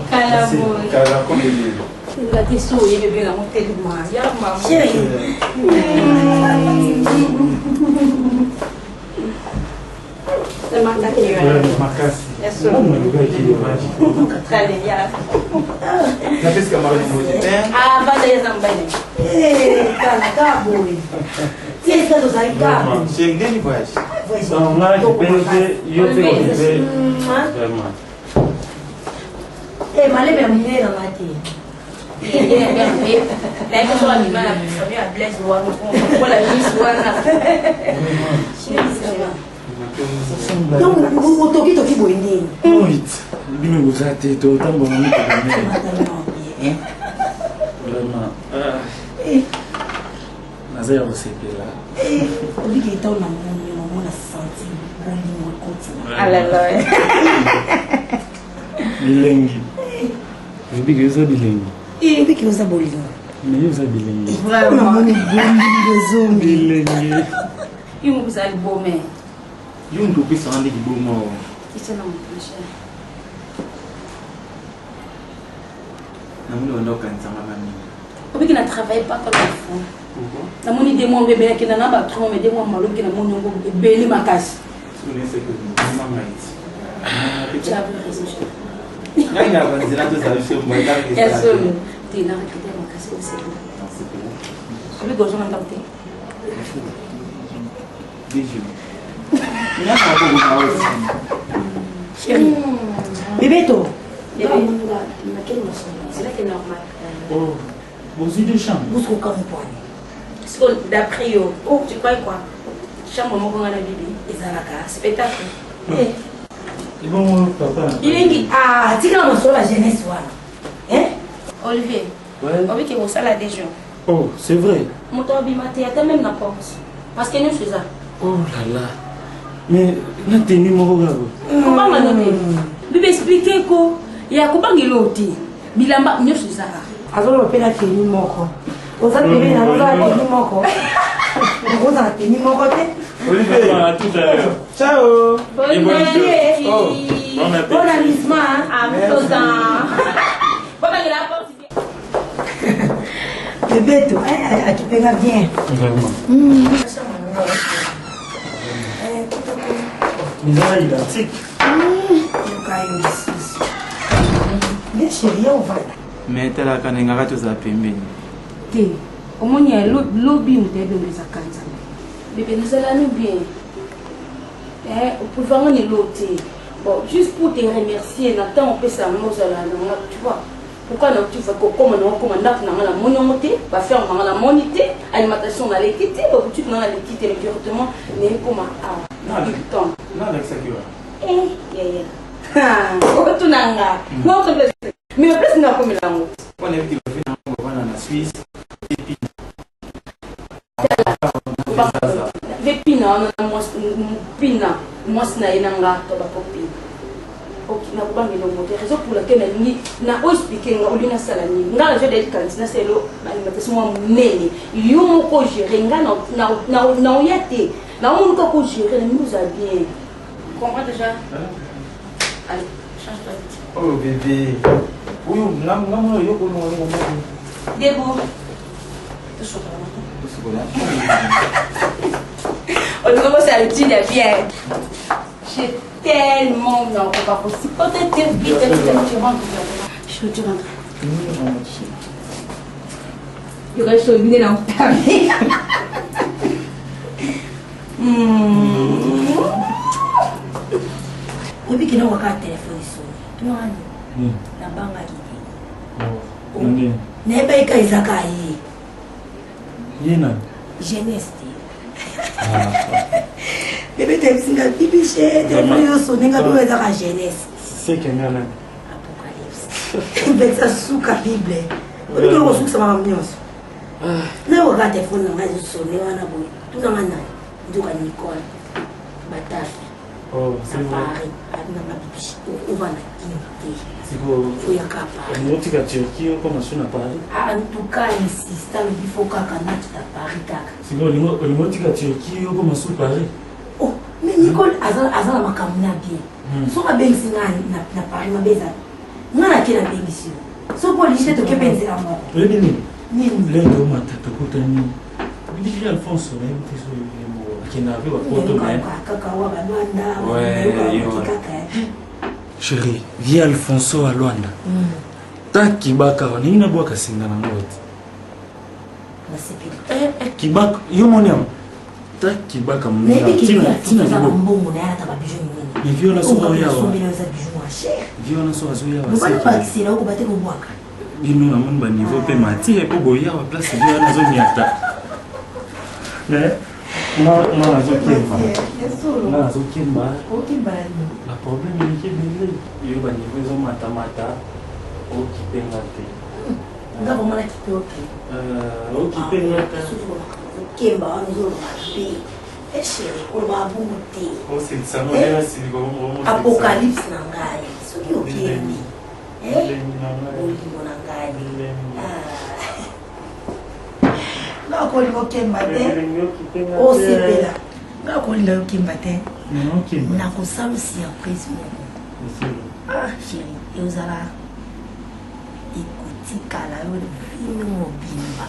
Kala boye. Kala comme elelo. Ngati so oyebi ebenga yango telema. Ya mama. Chérie. Makasi. Napesi camarade mbote. Ah, banda ya zambani. Eh, kala kaka boye. Ti esika tozali kaka boye. Chérie, ndeni voyage. Donc nga kipe te yo te okipe vraiment. Eh, maleme ya monene na nga te. Donc, otoki toki boye ndeni. Oit, bino boza te totambola mituka mingi. Vraiment. Ah. Naza ya kosepela. Obiki ntango namoni yo namona santi bolingo ekoti. Bilengi. Obiki oza bilengi. Obiki oza bolingo. Mais yo oza bilengi. Namoni bolingo ezongi. Bilengi. Yo moko ozali bome. Yo moto opesaka nde liboma oyo. Namoni banda kokanisanga nga mingi. Obiki na travaille pas comme il faut. Namoni de mwa ebele akenda na batron mais de mwa malobi namoni yango ebele makasi. Tu avais raison, chérie. Ngai na banzela tozala biso Ya solo. Te na regrette makasi osepela. Obiki ozonga ndako te. Chérie. Bebeto. C'est là que normal. Oh, bozwi deux chambres. Busoka mopwani. Siko d'après yo, oh, tu crois quoi? Chambre moko nga na bibi ezalaka spectacle. Eh. Ebongo papa. Bilengi. Ah, tikala masolo ya jeunesse wana. Eh? Olivier. Ouais. Obiki kosala des jours. Oh, c'est vrai. Moto abima te ata même na porte. Parce que nyonso eza. Oh là là. Mais na tenue moko kaka. Kobanga no te. Bibi explique ko ya kobanga eloko te. Bilamba nyonso ezaka. Azoloba mpe na tenue moko. Oza pembeni na oza na tenue moko. Oza na tenue moko te. Olivier, À tout à l'heure. ciao. Bonne Et bonne nuit. Oh, bon appétit. Bon amusement. hein. Ah, toza. Bobangela porte. Bebeto, eh, akipenga bien. Vraiment. Eza identique. Yoka yo lisusu. Nde chérie ya ovanda. Mais talaka nengaka tozala pembeni. Te. Omoni ya lobi moto ayebi yango ezaka Nzambe. Bebe nazala no bien. Eh, opuvanga na eloko te. Bon, juste pour te remercier na ntango opesa yango ozala na nga, tu vois. Pourquoi na tu kokoma na okoma ndako na nga namoni yango te, baferme na nga namoni te, alimentation naleki te, baboutique na nga naleki te, mais directement nayekoma awa. Hilton. Nalakisaki wa. Eh, yaya. Otuna nga. Mais place nakomela yango. Mpona yebi ke bavi na yango bavanda na Suisse. Ve pina wana na mwasi pina mwasi na ye na nga to bakopina. Ok, nakobanga elongo te raison pour laquelle nalingi na o explique nga olingi nasala nini nga nazwa dali kanisi nasala elo alimentation mwa monene yo moko gere nga na oya te naomoni kaka ogere na mingi ozala bien comprends déjà. Allez, change toi vite. Oh bébé. Oyo nga nga mona yo ko ngo ngo. Debout. Tosokola maintenant. Tosokola. Olingo bosala étude ya bien. J'ai tellement non, pas possible. Peut-être vite, vite, vite, tu rentres. Je tu rentres. Il reste au milieu dans ta vie. Oyebi kende okaka telefone esoni tunani nabangaki te. Nayebaki ka eza ka ye. Ye nani? Jeunesse te. Bebe tebisinga bibiche telefone ezosone nga bino ezaka jeunesse. Seke nga nani? Apocalypse. Betisa suka Bible. Oyebi kende kosukisa makambo nyonso. Nayoka telefone na ngai ezosone wana boye. Tunanga nani? Nzoka Nicole Batafi. Oh, c'est na vrai. Paris. Abinanga bibiche ovanda Kin te. Sikoyo Oyaka Paris. olingi otika Turquie okoma su na Paris. Ah, en tout cas insista lobi fo kaka nakita Paris kaka. Sikoyo olingi otika Turquie okoma su Paris. Oh, mais Nicole aza aza na makambo na bien. Soki abengisi nga na Paris mabe eza. Nga nake nabengisi yo. Soki olingi te toke mpe nzela moko. Oyebi nini? Nini? Lelo tomata tokutani. Bidikili Alphonse nayebi te soki ye moko akendaka mpe bapoto mais Kaka wa balwanda. Ouais, yo. Kaka. Chérie, vie Alfonso à Luanda. Ta kibaka ndenge nabwaka singa nango te. Nasepeli. Kibaka yo moni yango. Ta kibaka Nayebi monene ke tina tina aza liboko. mbongo na ye alata babijou minene. Mais vie wana soki azoya awa. Osombela eza bijou moins cher. Vie wana soki azoya awa. Mobali seki. bakisela okoba te kobwaka. Bino namoni baniveau mpe mati po boya awa place vie wana azoniata. Mais nga nga nazokemba. Nga nazokemba. Okemba na nini? Ba problème eleki ebele. Yo baniveau ezomatamata okipe nga te. Nga vraiment nakipe oke. Okipe nga te. Okemba wana ozoloba mabe. Eh chéri, koloba bongo te. Osilisa ngo ndenge asiliko Apocalypse na ngai. Soki okembi. Eh? Bilengi na ngai. Bolingo na ngai. Bilengi. Nga kolinga okemba te. Bilengi okipe nga te. Osepela. Nga kolinga okemba te. Mais okemba. Nakosala surprise moko. Ah chéri, ezala ekotikala yo vino mobimba.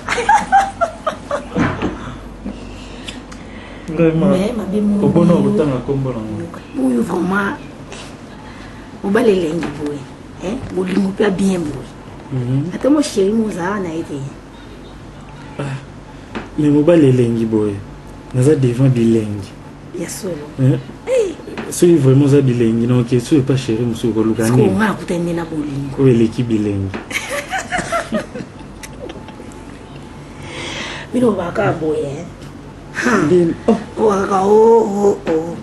Vraiment. Mais mabe moko Obona yo- okotanga nkombo nango. oyo vraiment mobali elengi boye eh, bolingo mpe bien boye ata mo chéri mo ozalaka na ye te. Mais mobali elengi boye. Naza devant bilengi. Ya solo. Hein? Soki vraiment oza bilengi donc soki epa chéri mosusu okoluka siko nini nga nakutani nde na bolingo. Oyo eleki bilengi. Bino baka boye Oh. kaka o o o.